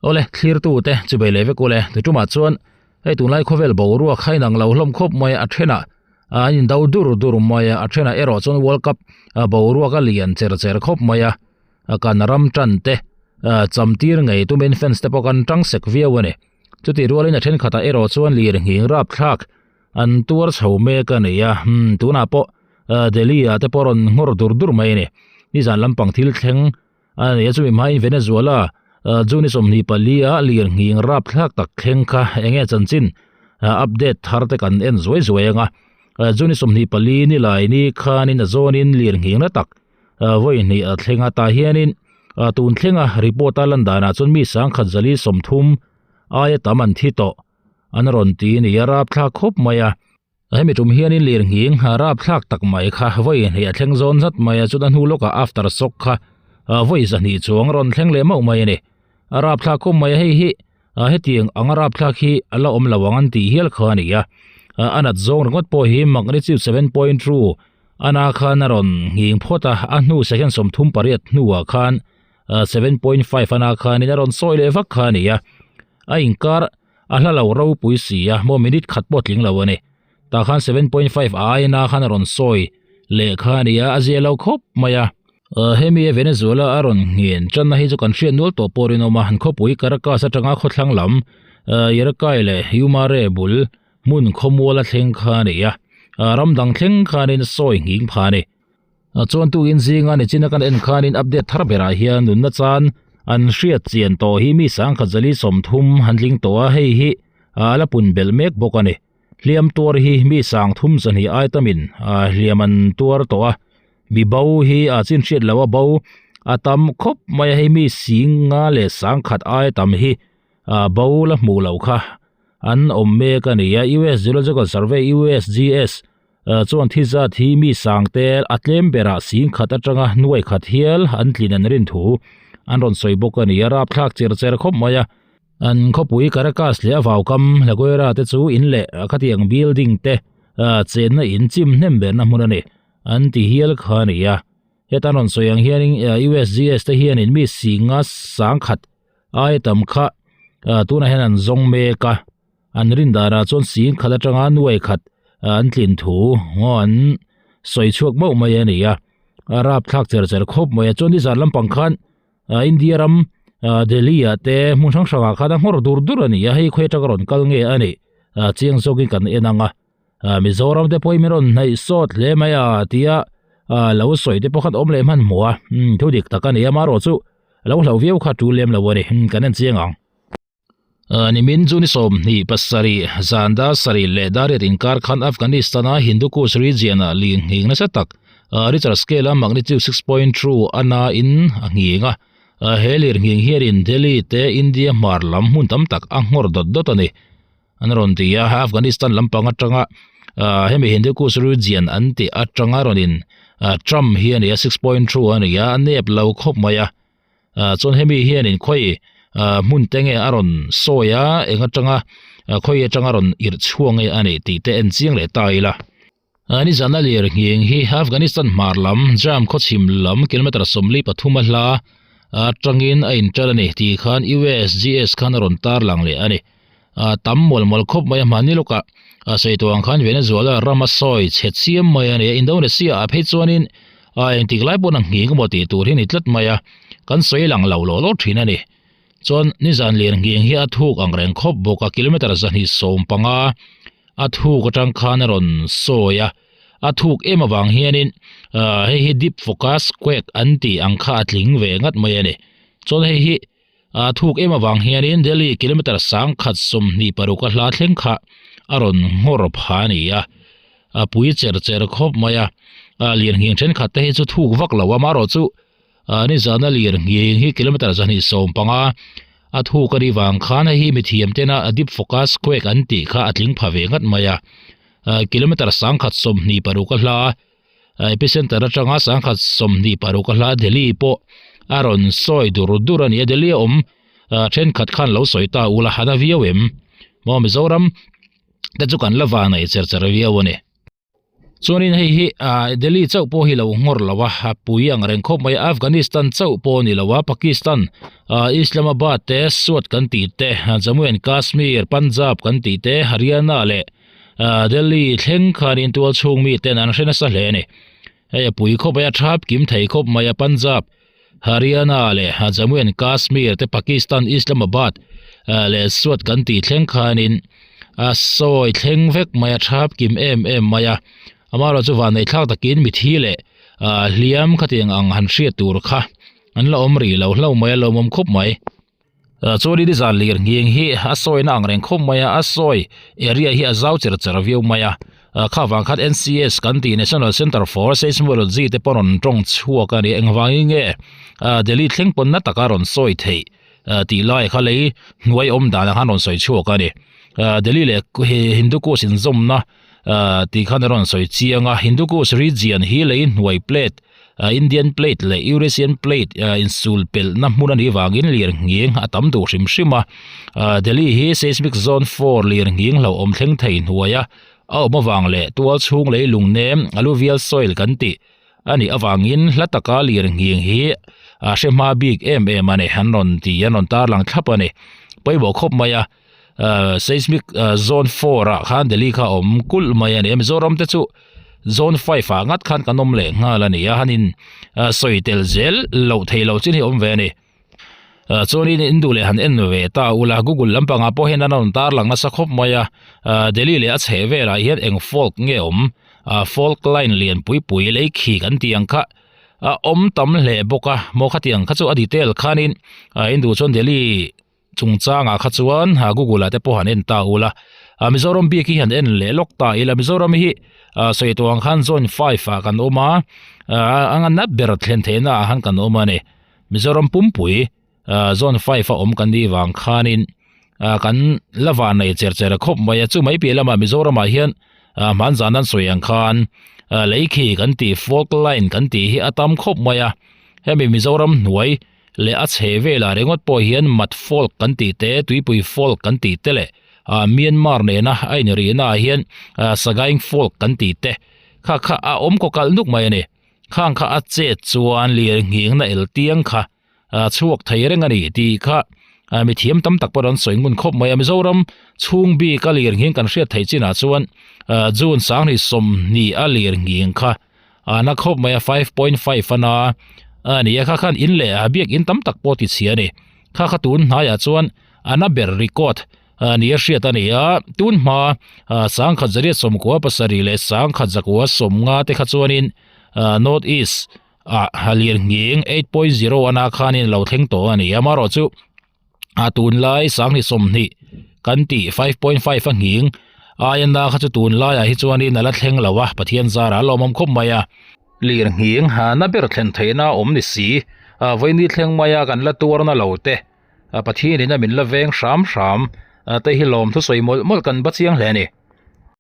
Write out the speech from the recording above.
Awle, thlirtute chu bei leh vek ule. Tutumah chuan hei tunlai khawvel boruak kha inang lo hlawm khawp mai a, a thenah an indo dur dur mai a, a thenah erawh chuan World Cup boruak a lian cher cher khawp mai a, kan ram tan te cham tir ngei tumin fans te pawh kan tang sek viau a ni. Chutih rualin a thenkhatah erawh chuan lir nghing rapthlak an tuar chho mek a ni a, tunah pawh Delhi ah te pawh rawn nghawr dur dur mai a ni. Nizan lampang thil thleng A ni a, chumi hmain Venezuela June 24 a lir nghing rapthlak tak thleng kha eng nge chanchin update thar te kan en zuai zuai ang a. June 24 ni lai ni khanin a zawnin lir nghing na tak vawi hnih a thleng a, tah hianin tun thlenga report a lan danah chuan mi sangkhat zali 30 aia tam an thi tawh an rawn ti a ni a, rapthlak khawp mai a. Hemi tum hianin lirnghing rapthlak tak mai kha vawi hnih a thleng zawn zat mai a, chuta hnu lawkah after shock kha vawi zahnih chuang rawn thleng leh mauh mai a ni. A rapthlak khawp mai a, hei hi hetiang anga rapthlak hi a la awm lo ang an tih hial kha a ni a. A nat zawng ringawt pawh hi magnitude 7.2 ana khan a rawn nghing phawt a, a hnu second 38 hnuah khan 7.5 ana khanin a rawn sawi leh vak kha a ni a. A inkar A hla lo ropui si a, maw minute khat pawh tling lo a ni. Tah khan 7.5 a aina khan a rawn sawi leh kha a ni a, a zia lo khawp mai a. Hemi Venezuela a rawn nghen tanna hi chu kan hriat nual tawh pawh rinawm a, an khawpui Caracas atanga khawthlang lam Yaracuy leh Yumare bul hmun khawmual a thleng kha a ni a, ram dang thleng khanin sawi nghing pha a ni. Chuan tukin zinga nichina kan en khanin update thar berah hian nunna chan an hriat chian tawh hi mi sangkhat zali 30 an tling tawh a, hei hi a la pun belh mek bawk a ni. Hliam tuar hi mi sangthum zahnih ai tamin hliam an tuar tawh a, mi bo hi a chin hriat loh a bo a tam khawp mai a, hei mi sing nga leh sangkhat ai tam hi bo la hmuh loh kha an awm mek a ni a, US Geological Survey, USGS, Chuan thi zat hi mi sang te a tlem berah sing khat atanga nuai khat hial an tlin an rin thu an rawn sawi bawk a ni a, rapthlak cher cher khawp mai a. An khawpui Caracas leh a vaukam La Guaira te chu in leh khatiang building te chenna in chim hnem berna hmun a ni an ti hial kha a ni a. Heta an rawn sawi ang hianin USGS te hianin mi singa sang khat aia tam kha tunah hian an zawng mek a. An rin darah chuan sing khat atanga nuai khat an tlin thu ngaw an sawi chhuak mauh mai a ni a, a rapthlak cher cher khawp mai a, chuan nizan lampang khan India ram Delhi ah te hmun hrang hrangah khan a nghawr dur dur a ni a, hei khawi atanga rawn kal nge a nih chiang zawkin kan en ang a, Mizoram te pawhin min rawn hnaih sawt hle mai a tia lo sawi te pawh khan awm leh hmanhmawh a, thu dik tak a ni a, amaherawhchu lo hlauh viau kha tul lem lo a ni, kan en chiang ang. Nimin June 27 zan dar sarih leh dar riat inkar khan Afghanistan-a Hindu Kush region-ah ling nghing nasa tak Richter scale-a magnitude 6.2 a na in a nghing a. He lir nghing hianin Delhi te India hmar lam hmun tam tak a nghawr dawt dawt a ni an rawn ti a. Afghanistan lampang atanga hemi Hindu Kush region an tih atanga rawnin Trump hi a ni a, 6.2 a ni a, a nep lo khawp mai a. Chuan hemi hianin khawi hmun te nge a rawn sawi a, eng atanga khawi atanga rawn irh chhuak nge a nih tih te en chiang leh ta ila. Nizan a lir nghing hi Afghanistan hmar lam Jam khawchhim lam kilometer 43 a hla atangin a inṭan a ni tih khan USGS khan a rawn tarlang leh a ni. Tam mual mual khawp mai a, hmanni lawkah sawi tawh ang khan Venezuela ram a sawi chhe chiam mai a ni a, Indonesia ah phei chuanin engtik lai pawn a nghing emaw tih tur hi a ni tlat mai a, kan sawi lang lo lawh lawh thin a ni. Chuan nizan lian nghing hi a thuk ang reng khawp bawk a, kilometer 250 a thuk atang khan a rawn sawi a, a thuk em avang hianin hei hi deep focus quake an tih ang kha a tling ve ngat mai a ni. Chuan hei hi A thuk em avang hianin Delhi kilometer 126 a hla thleng kha a rawn nghawr pha a ni a, a pui cher cher khawp mai a. Lian nghing thenkhat te hi chu thuk vak lo a, amaherawhchu nizana lian nghing hi kilometer 250 a thuk a nih vang khan hei hi mithiam tena a deep focus quake an tih kha a tling pha ve ngat mai a. Kilometer 126 a hla Epicenter atanga 126 a hla Delhi pawh a rawn sawi dur dur a ni a, Delhi a awm thenkhat khan lo sawi ta ula han a viau em? Maw Mizoram te chu kan la van ei cher cher viau a ni. Chuanin hei hi ah Delhi chauh pawh hi lo nghawr lo a a pui ang reng khawp mai a Afghanistan chauh pawh a ni lo a Pakistan ah Islamabad te Swat kan tih te Jammu and Kashmir Punjab kan tih te Haryana leh ah Delhi thleng khanin tual chhung miten an hre nasa hle a ni. Hei a pui khawp mai a thap kim thei khawp mai a Punjab Haryana leh Jammu and Kashmir te Pakistan Islamabad leh Swat kan tih thleng khanin a sawi thleng vek mai a thap kim em em mai a amaherawhchu chu vanneih thlak takin mithi leh hliam khatiang ang han hriat tur kha an la awm rih lo hlauh mai a lawmawm khawp mai. Chuanin i zan lir nghing hi a sawina ang reng khawp mai a, a sawi area hi a zau cher cher viau mai a, kha vang khan NCS kan tih National Centre for Seismology te pawh rawn tawng chhuak a ni, engvangin nge Delhi thleng pawn na taka rawn sawi theih tih lai kha lei hnuai awm danah khan rawn sawi chhuak a ni. Delhi leh Hindu Kush inzawmna tih khan a rawn sawi chiang a, Hindu Kush region hi lei hnuai plate Indian plate leh Eurasian plate insul pelhna hmun a nih vangin lir nghing a tam duh hrim hrim a, Delhi hi seismic zone 4 lir nghing hlauhawm thleng thei hnuaia a awm avang leh tual chhung lei lungnem alluvial soil kan tih a nih avangin hla taka lir nghing hi a hre hma bik em em a ni an rawn ti an rawn tarlang thlap a ni pawimawh khawp mai a seismic zone 4 ah khan Delhi kha a awm kulh mai a ni Mizoram te chu. Zone 5 ah ngat khan kan awm leh nghal a ni a, hanin sawi tel zel loh theih loh chin hi awm ve a ni. Chuanin in duh leh han en ve ta ula, Google lampangah pawh hian an rawn tarlang nasa khawp mai a, Delhi leh a chheh velah hian eng fault nge awm, fault line lian pui pui lei khi kan tih ang kha a awm tam hle bawk a, maw khatiang kha chu a detail khanin in duh chuan Delhi chungchangah kha chuan ha google ah te pawh han en ta ula ah mizoram bik hi han en leh lawk ta ila mizoram hi ah sawi tawh ang khan zone 5 ah kan awm a ah a nat ber thlen theihna ah khan kan awm a ni mizoram pumpui ah zone 5 a awm kan nih vang khanin ah kan la van nei cher cher khawp mai a chu mai piah lamah mizoram ah hian ah hmanzan an sawi ang khan ah lei khi kan tih fault line kan tih hi a tam khawp mai a hemi mizoram hnuai leh a chhe velah ringawt pawh hian mat fault kan tih te tuipui fault kan tih te leh ah Myanmar nena a inrihna ah hian ah Sagaing fault kan tih te kha kha a awm kaw kalh nuk mai a ni khang kha a chet chuan lir nghingna el tiang kha ah chhuak thei reng a ni tih kha ah mi thiam tam tak pawh an sawi ngun khawp mai a Mizoram chhung bik a lir nghing kan hriat theih chinah chuan ah June sanghnih sawmhnih a lir nghing kha a na khawp mai a 5.5 a na a ni a kha khan in leh a biak in tam tak pawh ti chhia a ni kha kha tun hnaiah chuan a na ber record a ni a hriat a ni a tun hma ah sangkhat zariat sawmkua pasarih leh sangkhat zakua sawmnga te kha chuanin ah north east ah lir nghing 8.0 a na khanin a lo thleng tawh a ni a amaherawhchu a tunlai sanghnih sawmhnih kan tih 5.5 a nghing aia na kha chu tunlaiah hi chuanin a la thleng lo a Pathian zarah a lawmawm khawp mai a lir nghing ha na ber thlen theihna a awm ni si a vawiini thleng maia kan la tuarna lo te a Pathianin a min la veng hram hram te hi lawm thusawi mawlh mawlh kan ba chiang hle a ni.